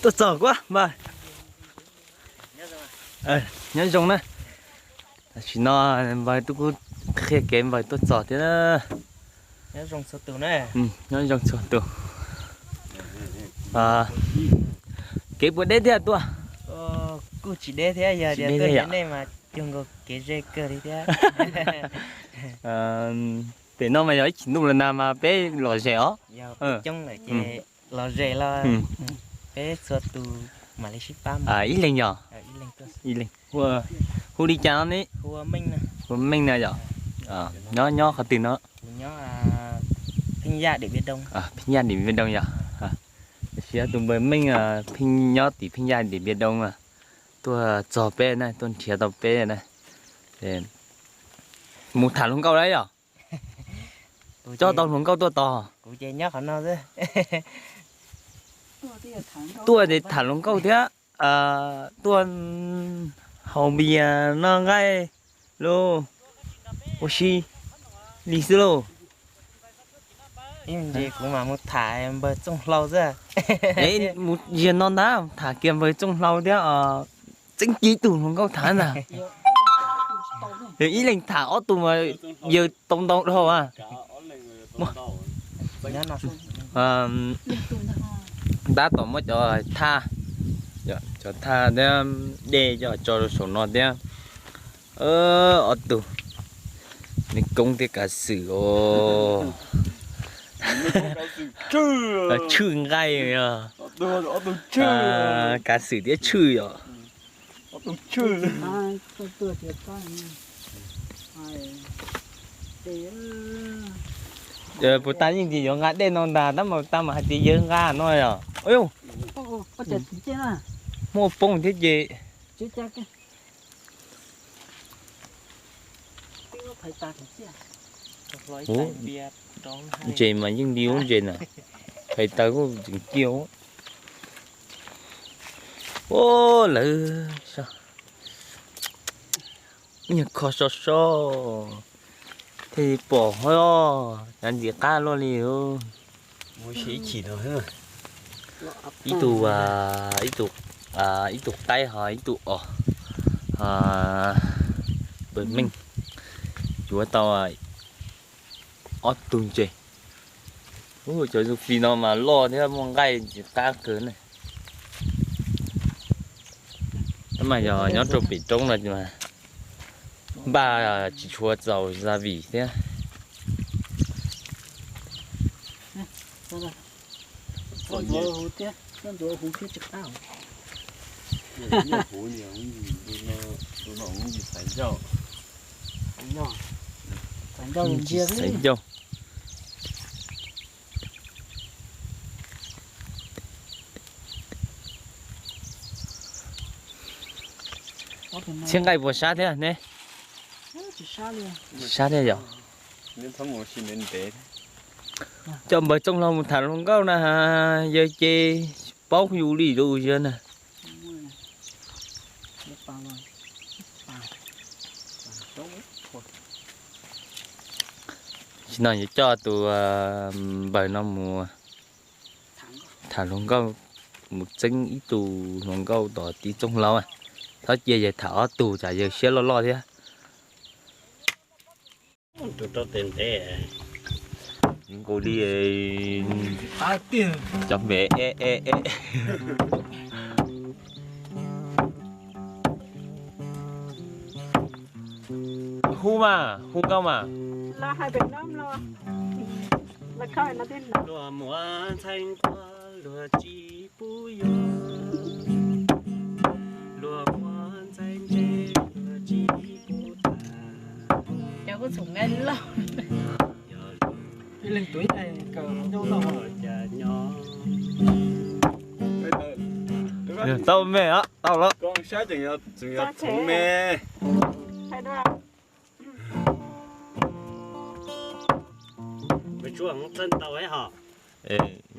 Tuaj txog kuv npawg. Nyob zoo na. Tam sim no npawg twb kuj qhia kev npawg tuaj txog thiab na. Nyob zoo txhua tus. Kev puas deb thiab tuaj? Kuj tsis deb thiab, yog tias tuaj yog nej mas cuag nkaus kev ze kawg li thiab. Pem no mas yog ib chim ntuj los nag mas peb lom zem os. Coob lawm ces lom zem los peb txhua tus mam li sib pab. Ib leeg yog? Ib leeg. Hu li cas no ne? Hu Meej na yog? Nyob nyob qhov twg no? Pheej Yaj Diam Npiab Doo yog? Tam sim tus npawg Meej pheej nyob tim Pheej Yaj Diam Npiab Doo, tuaj txog peb na, tuaj nrhiav tau peb na. Mus tham hluas nkauj lawm yog? Coj tau hluas nkauj tuaj tos? Tuaj ces tham hluas nkauj thiab, tuaj haus npias noj nqaij lauj, ua si li xwb lauj. Ib ntsis kuv mam mus tham npawg Txooj Hlau xwb. Mus ziag no ntag, tham kiag npawg Txooj Hlau thiab, tseem ceeb tus hluas nkauj tham ntag. Yog ib leeg tham ob tug mas yawg tau ntau dhau a. Tab tom muab cov thaj, cov thaj thiab dej coj tso rau saum no thiab. Ob tug, me koob thiab kav xwm os. Tshwj nqaij os. Kav xwm thiab tshwj yom. Puas tas yeej tias yuav nqa dej no ntag, tab mas puas tas mas hais tias yawg nqa no yom. Muaj poob thiab ces. Ntses mas yeej li ub ntses na, phais taws kuj tseem ciaj. Ua lawv nyuag kho so so thiaj li pom ho, cov ntxim qab luaj li. Ib tug, ib tug qaib ho ib tug os, npawg Meej yuav tau ob tug ntses. Cov zufis no mas loj thiab muaj nqaij ntxim qab kawg na. Tab mas yog nyob rau pem roob no mas npaj tsis tshua txaus gia vị thiab. Xaiv ncauj. Txhiab nqaij puas sab thiab ne? Sab thiab yom. Coj npawg Txooj Hlau mus tham hluas nkauj na, yawg ces paub yus li lus yawg na. Tam sim no yuav coj tus npawg no mus tham hluas nkauj, mus txeeb ib tug hluas nkauj tom tij Txooj Hlau. Txhob cia yawg tham ob tug, tsam yawg siab loj loj thiab. Nkaus li cov me e e e. Hu mas, hu nkauj mas. Luag muab ntxhais nquab luag tsis pub yuav, luag muab ntxhais ntse luag tsis pub tham. Cov kuj txhoom nqaij loj. Ib leeg tus ib leeg kaw nyob noj cas nyob. Tau me, tau lawm. Koob sab tseem yog txhoov me. Txawj ntau hos,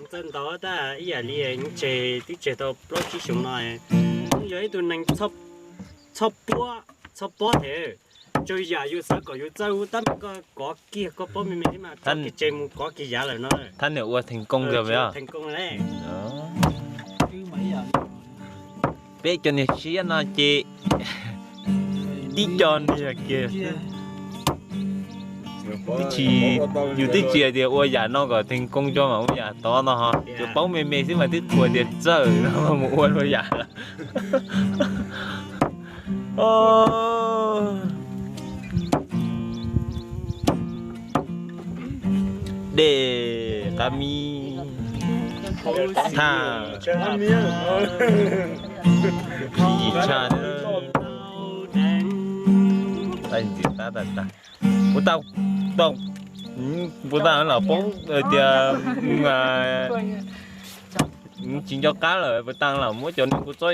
txawj ntau tab ib yam li tseg twb tseg tau plaub tsib xyoos no, yog ib tug neeg txhob puab txhob pob them, tsaug yam yus xav kom yus txawj tab mas koj kov kiag koj paub me me thiab mas txhob kiag tseg mus kov kiag yav lawm no. Thab niam ua theej koob kawg me os. Peb cov niag tshiab no ces tib co niag kiag xwb. Twb tsis, yus twb tsis hais tias ua yam no kom theej koob tso mas ua yam tod no ho, tsuas paub me me xwb mas twb qhuas tias txawj no mus ua luag yam. Dej qab mib, thaj yim tshaj. Puas tau, tau, puas tau los paub tias tsis nco qab lawm, puas tau los muab cov niag kua txob,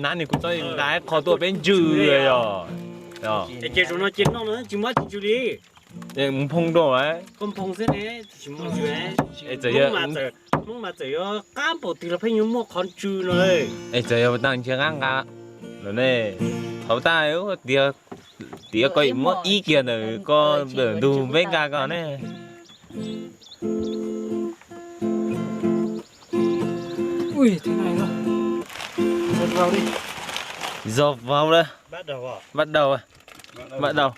nab niag kua txob nqa qho tuaj peb ntswg yog. Ces zaum no ces noj no tsis muaj tsis ntsws li. Nphoo rau, tsis muaj ntsws. Hmoob mas txawm yuav qab npaum twg los pheej yuav muaj qhov ntsws no. Es txawm yog puas tau nrhiav qab nqa los ne, thaum tas tias tias koj muab ib kiag ntawm koj ntawm ntug peb nqa koj ne. Ui, thế này rồi. Giật vào đi. Giật vào đây. Bắt đầu à? Bắt đầu à? Bắt đầu.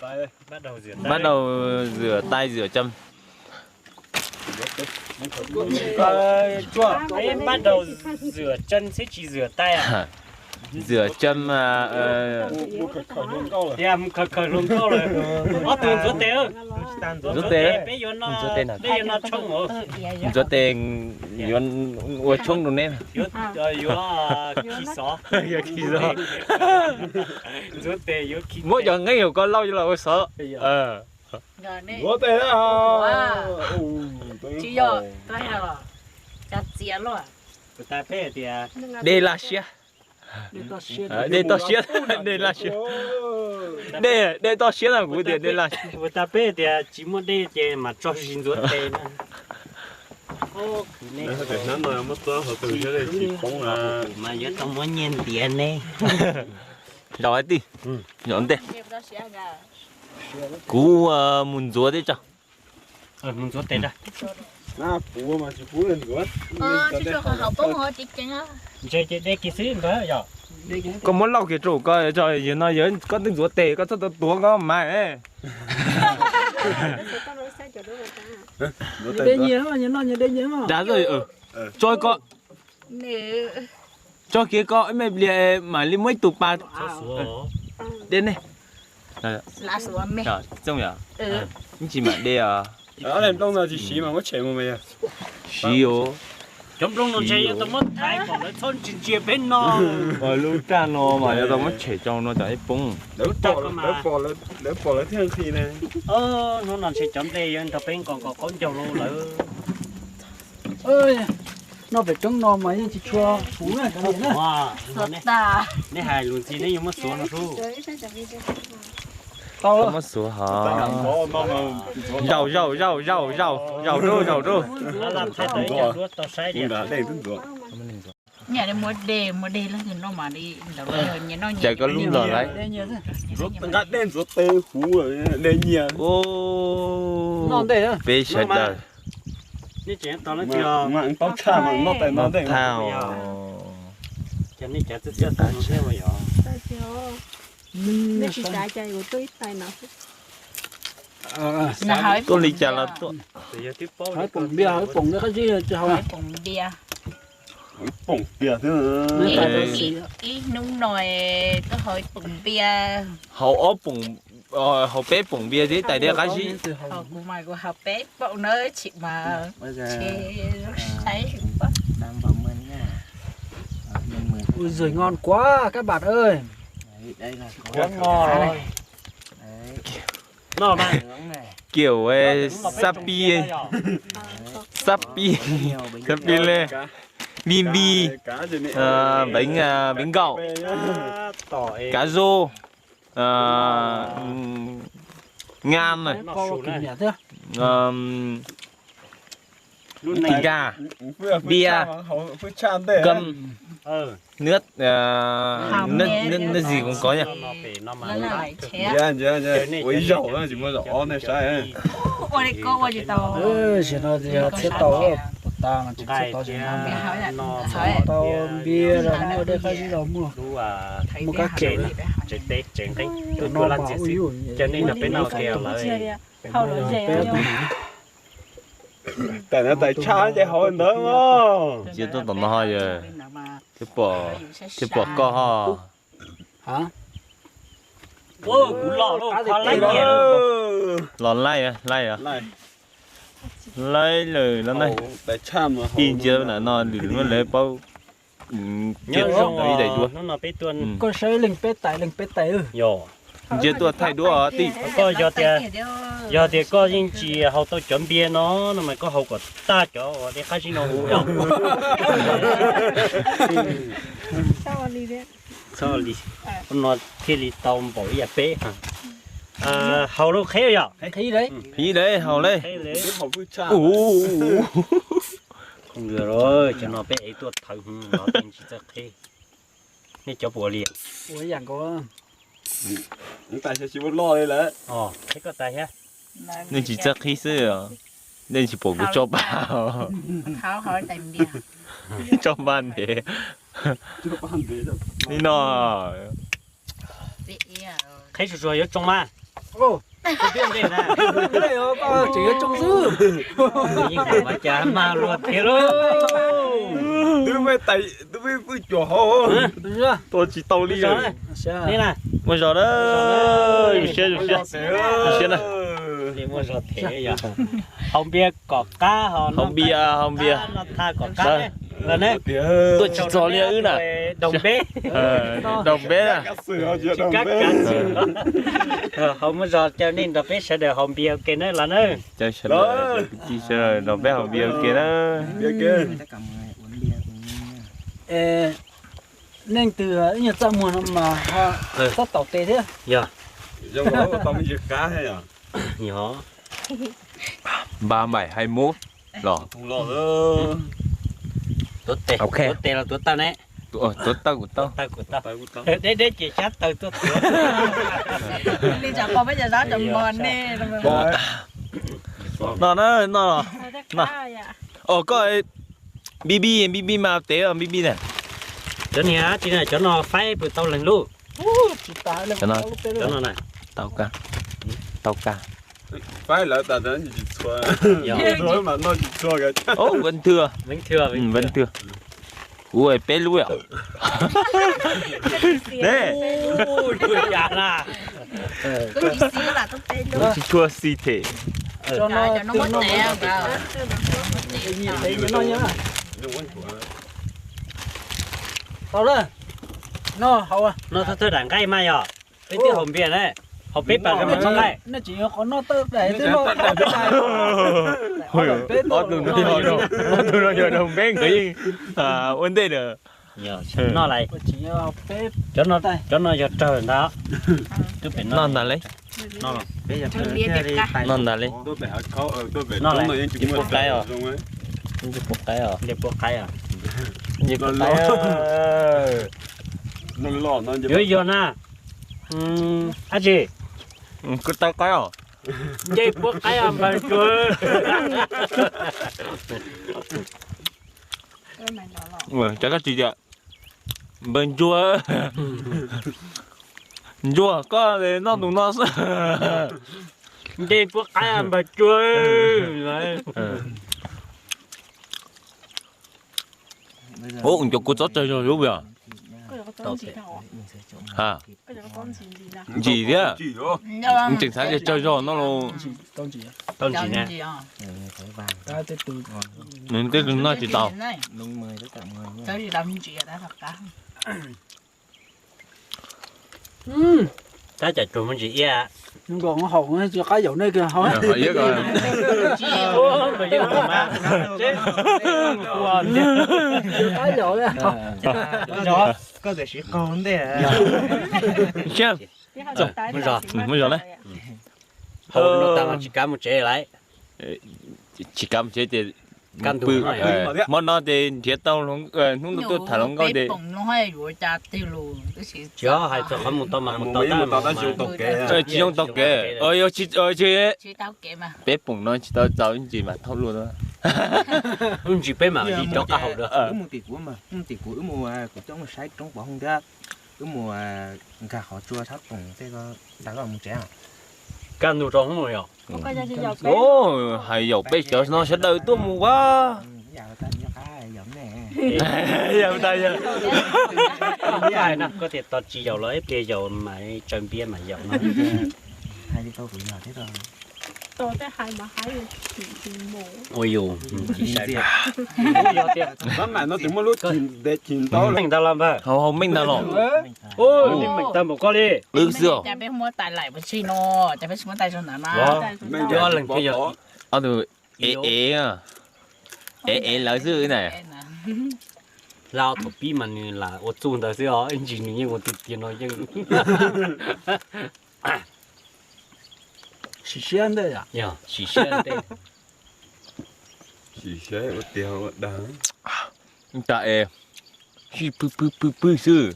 Bắt đầu rửa tay. Bắt đầu rửa tay, rửa chân. Ơ, Chuông, em bắt đầu rửa chân chứ chỉ rửa tay à? Rửa chân mà, ờ, Mus khawm khawm hluas nkauj lawm. Ob tug ntxuav tes. Ntxuav tes. Peb yuav no, peb yuav no tshoob. Ntxuav tes yuav ua tshoob rau neb. Yuav khi xov. Yuav khi xov. Ntxuav tes yuav khi. Muab cov nqeeb hauv ko lauj los ua xov. Ntxuav tes. Tsis yog, txiav los. Dej laj siab. Dej toj siab, dej laj siab. Dej, dej toj siab no kuv tias dej laj siab. Puas tas peb tias tsis muaj dej ces mas tso zis ntxuav tes na. Hnab no muab txob hauv tus thiab dej tsis poob na. Mas yuav tau muab nyiaj ntiav ne. Zaum hais tias, zaum ntej kuv mus ntxuav teb tso. Mus ntxuav tes. Koj muab lauj kiag rau koj, yog no yog koj twb ntxuav tes koj txhob tau tuav koj mas. Tso kiag koj, tso kiag koj ib me pliag mam li muab ib tug pas. Dej ne. Tsis mam de os. Siv os. Cov nplooj no ntshe yuav tau muab thaiv kom lawv txhob ntsia ntsia peb no. Lub raj no mas yuav tau muab tshem tso no tsam ib poob. Lawv pom lawv thiaj nqhis ne. Hnub no ntshe cov nplej yuav nrog peb nkaus nkaus qaub ncaug lawm. Noj pem roob no mas yeej tsis tshua huv na. Nej hais lus ntxhi neb yuav muab xuav no xwb. Tau muab xuav hos. Zaum, zaum, zaum, zaum, zaum, zaum rau, zaum rau. Nyiam li muab dej, muab dej leej twg noj mas li ntawd. Cas koj lub los lawm. Nqa dej ntxuav tes huv, dej nyiam. Peb sawv daws. Taub thaj. Tuaj li cas los tuaj. Ib hnub no tuaj haus ib poom npias. Haus ob poom, haus peb poom npias thiab tais diav qab zib. Kuv mas kuv haus peb poom na tsis mas. Ui giời, ngon quá các bạn ơi. Kiểu sắp bi, sắp bi, sắp bi le, bi bi, bánh, bánh gạo, cá rô, ngan này, tình gà, bia, cơm, nước, nước, nước gì cũng có nhỉ. Ua ib zaug na, tsis muaj zaum ob nej saib. Ua li koj ua tsis tau. Zaum no thiab tau, puas Tau npias los muaj, dej qab zib los muaj, muaj kab khev, tsev teb tsev nqeeb, tus laj ntxiag xwb, coj nej nrog peb noj ua ke lawm. Tais no tais tshaj ces hauv ntawd os. Cia tuaj tom no ho yog, thiaj pom koj ho. Los laij laij os. Laij lawm los na. Tij ntsia na no lwm hnub lawv paub. Ntsia zoo ib daim duab. Koj saib leej peb tais leej peb tais. Ntsia tuaj thaij duab os tij. Koj yog tias, yog tias koj yeej tsis haus tau cov npias no no mas koj haus kom tag cov uas dej qab zib no huv. Txhob li, no thiaj li tau npaum ib yam peb. Haus lub qheb yom. Qhib lawm haus lawm. Cov no peb ev tuaj thawv hwv los tsis txawj qhib. Nej cov puas li? Ua ib yam nkaus. Nej tsis txawj qhib xwb, nej tsis pom kuv tso pa, tso pa ntev li no. Qhib tsuag tsuag yuav tsoo mas. Tseem yuav tsoo xwb. Mas cas mag luag thiab lauj. Twb peb tais, twb peb pwj cuam hauv. Tua tsis tau li. Muaj zog na. Zoo siab, zoo siab, zoo siab na. Haus npias kom qab, haus npias, haus npias. Tuaj tsis txog li wb na. Daus npeb na. Haus muaj zog, caw nej nrog peb sawv daws haus npias ua ke na los na. Caw sawv daws, kwv tij sawv daws nrog peb haus npias ua ke na. Neej twg ib nyuag txaj muag no mas ho txhob taus tes thiab. Yog, tau me ntsis qab thiab yog. Ba maim hais mus los. Tuav tes los tuav taw ne. Tuav taw kuv taw. Deb deb ces xyab taw tuaj tuav. Li tsam qo peb cov zab cov mos ne. No na, no. Os koj, Npib Npib, Npib Npib mas tev os Npib Npib na. Cov niag tsis, cov no faib pw tau leeg lub. Tau ka, tau ka. Faib lawv tas tsis txhua, mas noj tsis txhua. Ub, Vân Thưa. Vân Thưa. Ua peb lub yom. Ne. Tsis tshua xis them. Tau lawm. No haus, no thawj thawj daim nqaij mas yog peb twb haus npias na, haus peb pas rau mas txhob nqaij. Nej tsis yog qhov noj tawj daim, twb noj peb daim. Ob tug no yog daug npeb nkawd yeej ua ntej na. Noj lawm. Cov no yog rawg ntag. Noj ntag li. Noj ntag li. Noj lawm. Tsis pub qaib os. Tsis pub qaib os. Nce pub qaib os. Nce pub qaib. Yuav yog na. Dab tsi? Kuv tau qaib os. Nce pub qaib os npawg Ntsuag. Cov koj tsis tias npawg Ntsuag. Ntsuag koj noj tus no xwb. Nce pub qaib os npawg Ntsuag. Ub, cov kua txob tsawg zog lub yom? Ha, ntsim thiab. Tseem xav tias tsawg zog no los. Nws tej tug noj tsis tau. Tab cam tsuag muaj ntsis iab. Nkaus haus tsis qab yaum nej kiag haus. Qab yaum li. Koj tiam sis qaug ntej. Muaj zog na. Haus no tas mas tsis kav mus tsev lawm. Tsis kav mus tsev ces hmo no ces nrhiav tau, hnub no tuaj tham hluas nkauj ces tsis hais txog qhov mus tau mas mus tau, tsis zoo tau kev. Peb poom no tsis tau txaus ib ntsis mas thauj luaj na. Wb ntsis peb mam li rov qab haus dua. Wb mus tim kuv, wb mus tim kuv, wb mus, kuv coj mus saib roob pov hooj thiab, wb mus nkag qhov tsua sab toom tej ko, tas koj mus tsev. Kaj ntug rau hoob yom. Hais yaum peb cov no sawv daws tuaj mus ua. Koj tias tos tsis yaum los ib pliag yaum mas tsaws npias mas yaum no. Ua yus, meej ntag los npawg. Hau meej ntag los. Meej tag npaum koj li. Wb xwb os. Ob tug ev ev, ev ev lawv xwb na. Hla thaum pib mas nws lam ua txuj ntawd xwb os, ib ntsis nws yeej ua tiag tiag no yeej. Sim siab ntej, sim siab ntej. Sim siab ua tiag ua dag. Cas es sib pw pw pw pw xwb.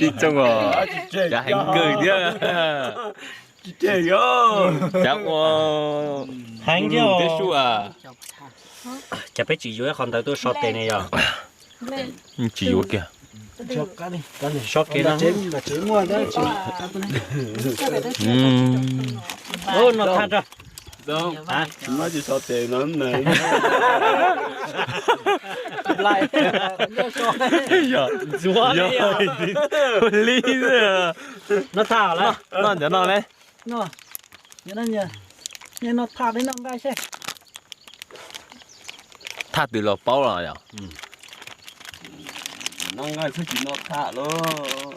Tib tsoom os, cas heev kawg thiab. Cas ua heev thiab. Cas peb tsis yuav ib qho ntawd tuaj so tes ne yog? Tsis yuav kiag. So kiag no. No thaj ra. Ntxuav li. No thaj lawm. No cov no ne. Thaj twg los paub los yom? Noj nqaij xwb tsis noj thaj lauj.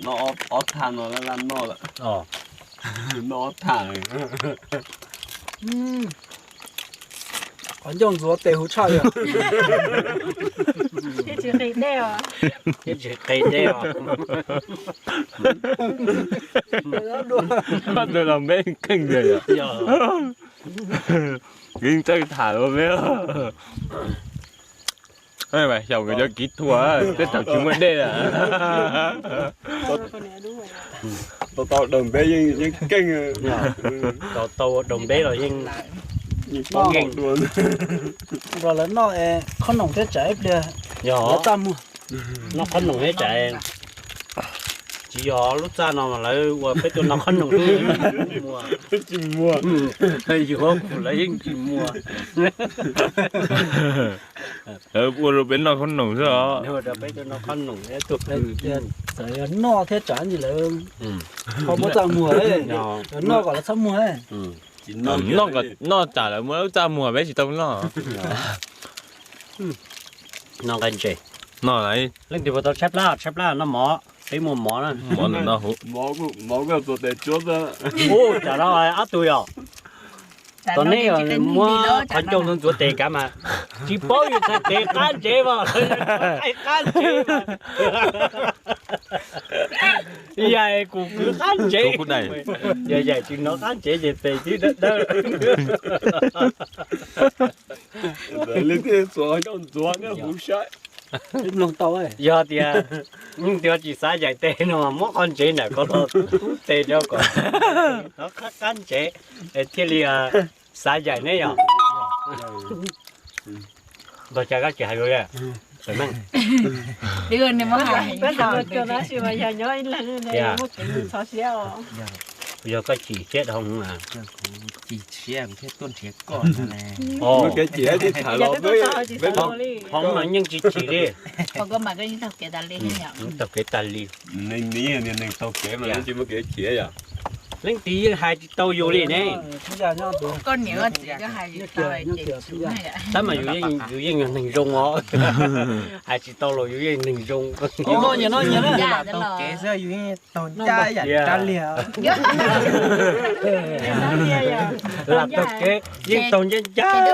Noj ob thaj no laj laj noj lawm. Noj ob thaj. Qhov ncauj ntxuav tes huv tshaj li. Thiab tsis qis dej os. Pab ntawd los npeb kheej tiag yom. Yeej txawj tham ua npeb. Xyaum nkawd cov kiv thuam tej thaum tsis muaj dej. Tau tau daus npeb yeej keej. Tau tau daus npeb los yeej paub nkeeg dua. Nrog lawv noj qhob noom thiab tsam ib pliag yog txaj muag. Noj qhob noom thiab tsam. Tsis yog lub txaj no mas lawv ua peb tuaj noj qhob noom xwb. Tsis muag. Yuav kuv lawv yeej tsis muag. Lawv ua rau peb noj qhob noom xwb os. Rau peb tuaj noj qhob noom thiab tuaj. Txawm yog noj thiab tsam ntsis lawv ho muab txaj muag, noj kom lawv txhob muag. Noj tsam lawv muab lub txaj muag peb tsis tau noj. Noj nqaij ntses. Noj leej twg puas tau tshaib plab, tshaib plab noj mov, peb muaj mov na. Mov ntawm no huv. Mov kuj txuas tes tsuab xwb. Ub, tsam no ob tug yom. Tom nej muab qhov ncauj ntxuav tes kav mas tsis paub yus txhais tes qab ntsev mas, qab ntsev mas. Yaim kuv kwv qab ntsev, yog yaim tsis hnov qab ntsev ces tes twb dawb dawb. Li thiaj txuas qhov ncauj ntxuav neb huv saib. Yog tias, yog tias tsis xav yaim tes no mas muab qhov ntsev ntawm ko los tub tes rau kom hnov qab ntsev thiaj li xav yaim ne yom. Npawg Cas koj tsis hais lus li. Meej. Yog koj chim siab dhau. Hov no yeej tsis chim li. Taug kev tag li. Leej twg yeej hais tsis tau yus li ne. Tab mas yus yeej yog neeg zoo os. Hais tsis tau los yus yeej neeg zoo. Lam taug kev yeej taug ncaj ncaj li.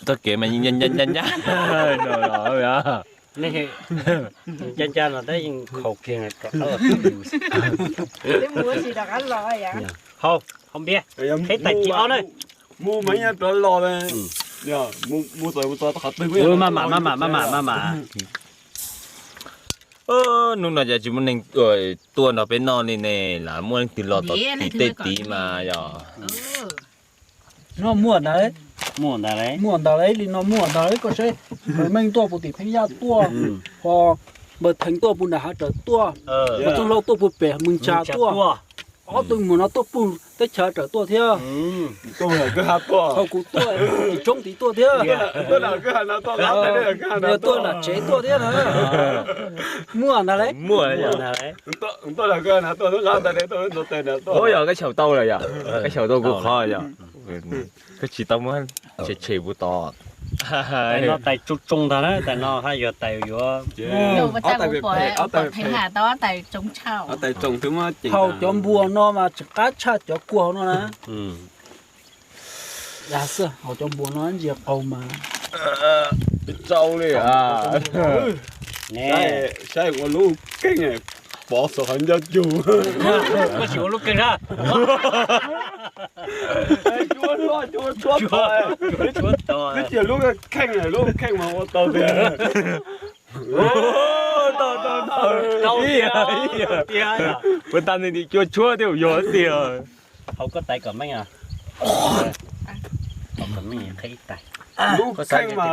Taug kev mas yeej ncaj ncaj ncaj ncaj. Ncaj ncaj no tab yeej khaus kiag. Hau, hau npias, qhib tais ci ob na. Mus mas yeej rov los, mus txog mus txog qhov twg. Maj mam maj mam maj mam maj mam. Hnub no cas tsis muaj neeg tuaj nrog peb noj li ne, lam muaj leej twg los tom tim tej tid mas yog. No muaj ntawd, muaj ntawd li no muaj ntawd, koj saib, Npawg Meej tuaj puag tim Pheej Yaj tuaj, ho Npawg Theev tuaj puag nram hav raws tuaj, Npawg Txooj Hlau tuaj puag pem Mees Tsas tuaj, ob tug muam no tuaj puag teb chaws raws tuaj thiab. Thaum kuv tuaj tim tsoob tid tuaj thiab. Tuaj nram tsev tuaj thiab na. Muaj ntag lauj. Ua yog koj xyaum tau lawm yom, koj xyaum tau kuv qhov yom, koj tsis tau muab tshem tshem puv tod. Tais no tais tsoo tsoo ntag na, tais no haj yog tais yuav. Thaum cov npua no mas tseem qab tshaj cov kua hauv no na. Xwb hauv cov npua no ntsia qaug mas. Tsau li. Saib ua lub kheej pov xov qhov ncauj cug. Koj tsis ua lub kheej na. Tshuab tshuab, twb cia lub kheej, lub kheej mas ua tau tiag. Tau tau tau. Ib yam, ib yam. Puas tas nws nim cua tshuab thiab yog tiag. Hauv koj tais kom meej. Kom meej qhib ib tais. Lub kheej mas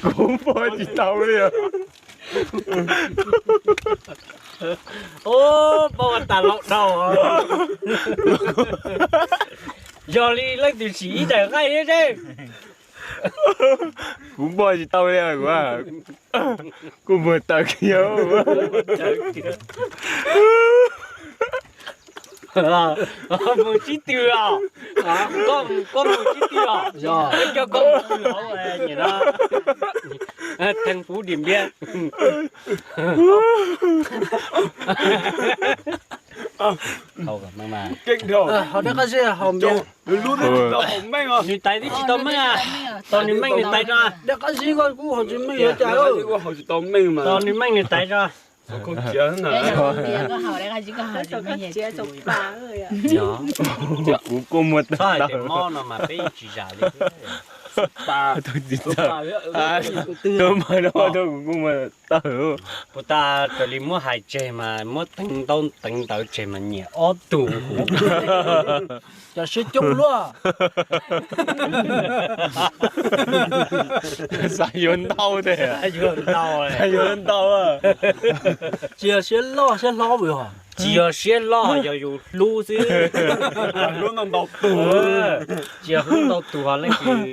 kuv pog tsis tau li. Ub, pab ua tas laus dhau. Yog li leej twg sim ib daim nqaij thiab seb. Kuv npog tsis tau li kuv, kuv muag tawm kiag. Mus sib tw os. Koj mus sib tw os. Coj koj mus tw os. Nyiam no, theej puv dim npiab. Hauv dej qab zib haus npiab. Nws tais twb tsis tau meej, tos nws meej nws tais tso. Dej qab zib koj kuj haus tsis meej yuav cas. Tos nws meej nws tais tso. Kuv kuj muag tawm, mob no mas peb tsis zam li. Tus mas no kuv kuj muag tawm. Puas tas raws li muab hais tseg mas muab teev ntaub teev ntawv tseg mas nyiam ob tug. Cov siab coob luaj. Xav yuav ntau tiag. Xav yuav ntau. Tsis yog siab loj siab hlob yog. Tsis yog siab loj, yog yus hlub xwb. Hlub ntau tus. Tsis yog hlub ntau tus leej twg,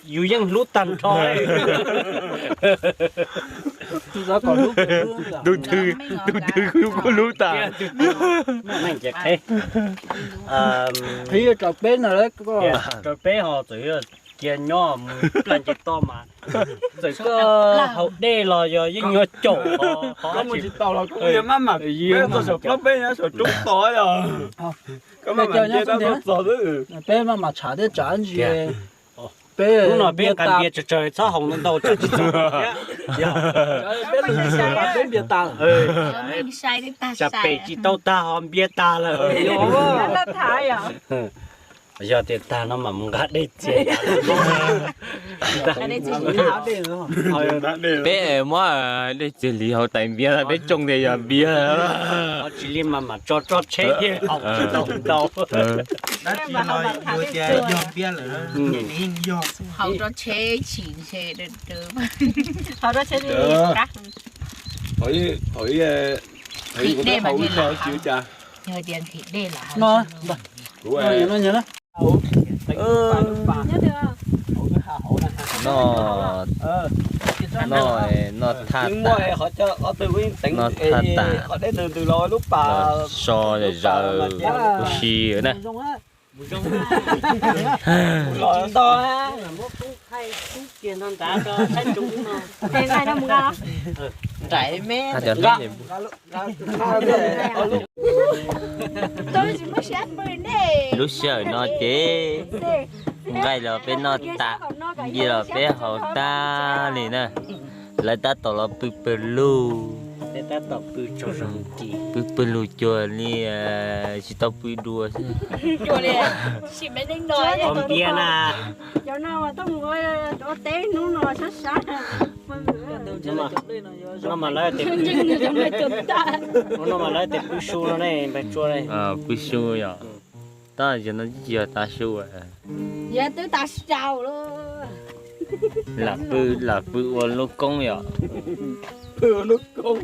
yus yeej hlub tag nrho. Tus twg, tus twg kuj hlub tas. Meej ces qheb. Qhib rau peb no, rau peb ho txawm cia nyob mus plaj nce toj mas txawm koj haus dej los yog yeej nyuag caum. Koj mus tsis tau los koj maj mam, peb txog saum plaub peb nyob saum roob tod yog. Koj maj mam nce toj txog xwb. Peb maj mam tshav thiab tsav ntsis. Peb hnub no peb nqa npias tsawg tsawg txhob haus ntau ntau tsam tsis txaus thiab. Peb npias tas, tsam pem tsis tau tag ho npias tas lawm. Yog tias tag no mam mus nqa dej txias. Peb muab dej txias hliv hauv tais npias, peb tsoo tias yog npias. Tsis li mas mam tso tso tsheb thiab haus tsis tau ntau. Dab tsi los yuav tias yog npias lawm, nws yeej yog. Haus tso tsheb tsis ntshe. Haus tso tsheb li. Thaum ib, thaum ib, thaum ib kuv twb haus ib tso tsis ua cas. Yog tias nqhis dej los kuv no, no, no, noj, noj thaj tas, noj thaj tas, los so zom zaws ua si na. Hab cov hnub Lub sij hawm no ces nqaij los peb noj tas, npias los peb haus tag li na, lawv tab tom los pw pawg lug. Tab tom pw tsaug zog mus kis. Pw pw lug cuag li tsis tau pw dua xwb. Ua npias na. Cov no mas tuaj mus ua teb hnub no sab sab. No mas lawv tias pw su no ne, npawg Tsua ne. Pw su yom. Tab yog no tsis yog tav su. Yog twb tav su lawm. Lam pw, lam pw ua lub koob yom. Pw ua lub koob.